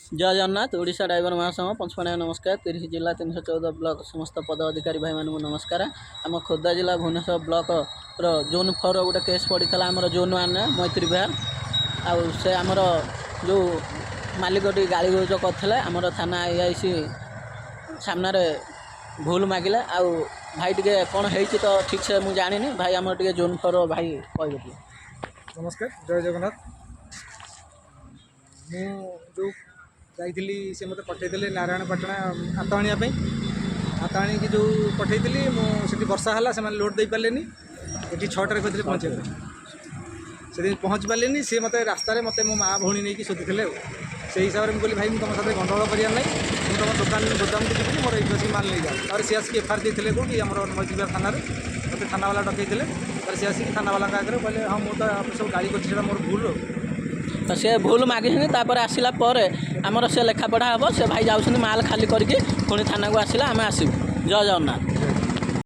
ଜୟ Jagannath. Odisha driver ମହାସଂଘ ପଞ୍ଚପଣିଆ ନମସ୍କାର। 30 ଜିଲ୍ଲା, 314 ବ୍ଲକ ସମସ୍ତ ପଦ ଅଧିକାରୀ ଭାଇମାନଙ୍କୁ ନମସ୍କାର। ଆମ ଖୋର୍ଦ୍ଧା ଜିଲ୍ଲା ଭୁବନେଶ୍ୱର ବ୍ଲକର ଜୋନ୍ 4 ଗୋଟେ କେସ୍ ପଡ଼ିଥିଲା ଆମର ଜୋନ୍ 1 ମୈତ୍ରୀ ବିହାର। ଆଉ ସେ ଆମର ଯେଉଁ ମାଲିକଟି ଗାଳି ଗୁଲଜ କରିଥିଲେ, ଆମର ଥାନା ଆଇଆଇସି ସାମ୍ନାରେ ଭୁଲ ମାଗିଲେ। ଆଉ ଭାଇ ଟିକେ କ'ଣ ହେଇଛି ତ ଠିକ୍ସେ ମୁଁ ଜାଣିନି। ଭାଇ, ଆମର ଟିକେ ଜୋନ୍ 4 ଭାଇ କହିବେ ଟିକେ। ନମସ୍କାର, ଜୟ ଜଗନ୍ନାଥ। ମୁଁ ଯେଉଁ ଯାଇଥିଲି, ସେ ମୋତେ ପଠାଇଥିଲେ ନାରାୟଣପାଟଣା ହାତ ଆଣିବା ପାଇଁ। ହାତ ଆଣିକି ଯେଉଁ ପଠାଇଥିଲି ମୁଁ, ସେଠି ବର୍ଷା ହେଲା, ସେମାନେ ଲୋଡ଼୍ ଦେଇପାରିଲେନି। ଏଠି 6ଟାରେ କହିଥିଲେ ପହଞ୍ଚିବା ପାଇଁ, ସେଠି ପହଞ୍ଚି ପାରିଲେନି। ସିଏ ମୋତେ ରାସ୍ତାରେ ମୋତେ ମୋ ମା ଭଉଣୀ ନେଇକି ଶୋଧିଥିଲେ। ଆଉ ସେଇ ହିସାବରେ ମୁଁ କହିଲି, ଭାଇ, ମୁଁ ତୁମ ସାଥିରେ ଗଣ୍ଡଗୋଳ କରିବାର ନାହିଁ। ମୁଁ ତୁମ ଦୋକାନ ଗୋଦାମକୁ ଯିବିନି, ମୋର ଏଇଠୁ ଆସିକି ମାଲ ନେଇଯାଅ। ତାପରେ ସିଏ ଆସିକି ଏଫଆଇଆର ଦେଇଥିଲେ କେଉଁଠି? ଆମର ମୈତ୍ରୀବିହାର ଥାନାରେ। ମୋତେ ଥାନାବାଲା ଡକେଇଥିଲେ। ତାପରେ ସିଏ ଆସିକି ଥାନାବାଲାଙ୍କ ଆଗରେ କହିଲେ, ହଁ, ମୁଁ ତ ଆପଣ ସବୁ ଗାଳି କରିଛି, ସେଇଟା ମୋର ଭୁଲ। ଆଉ ତ ସେ ଭୁଲ ମାଗିଛନ୍ତି। ତାପରେ ଆସିଲା ପରେ ଆମର ସେ ଲେଖାପଢ଼ା ହେବ। ସେ ଭାଇ ଯାଉଛନ୍ତି ମାଲ ଖାଲି କରିକି, ପୁଣି ଥାନାକୁ ଆସିଲେ ଆମେ ଆସିବୁ। ଜୟ ଜଗନ୍ନାଥ।